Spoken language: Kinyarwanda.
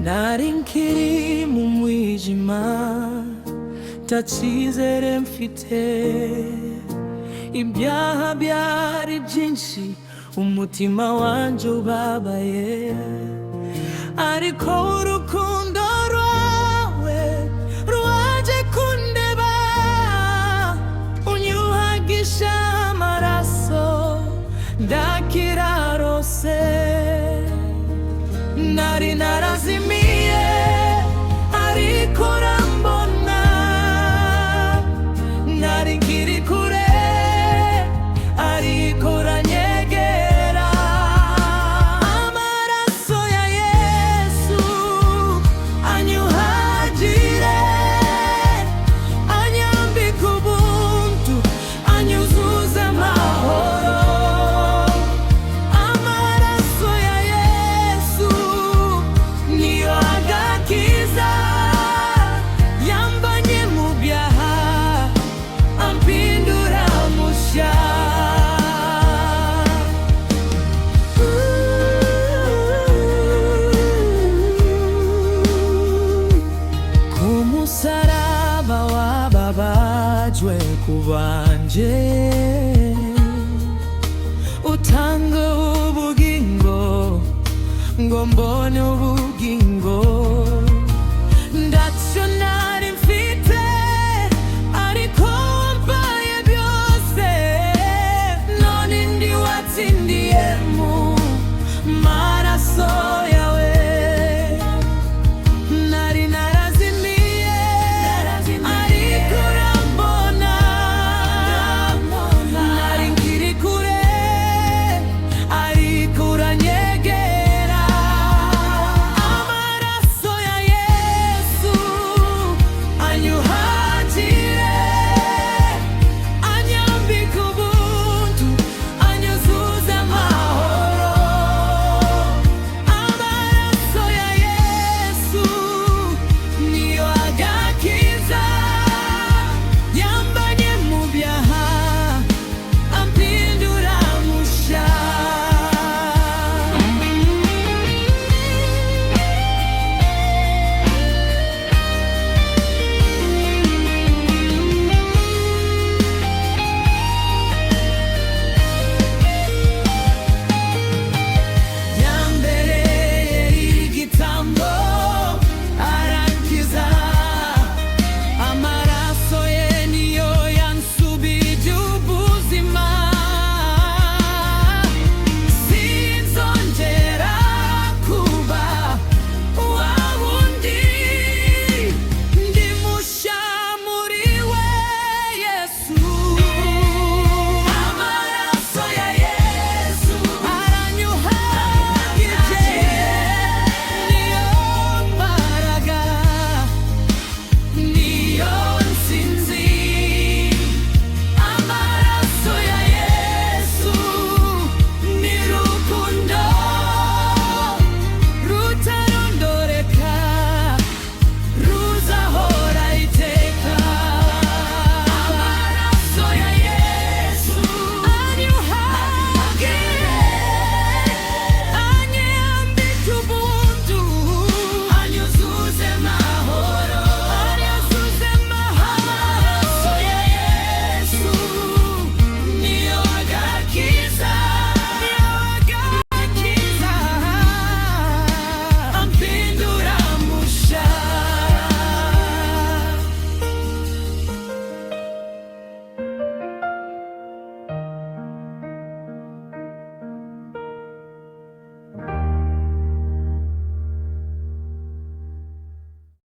Nari nkiri mu mwijima, nta cyizere mfite. Ibyaha byari byinshi, umutima wanjye ubabaye, ariko urukundo rwawe rwaje kundeba, unyuhagisha amaraso, ndakira rwose. Nari narazimiye, ariko urambona. Nari nkiri kure, ariko uranyegera. Amaraso ya Yesu anyuhagire, anyambika ubuntu, anyuzuza amahoro. Amaraso ya Yesu niyo agakiza, yamvanye mu byaha, ampindura mushya. Ku musaraba wababajwe ku bwanjye, utanga ubugingo ngo mbone ubugingo.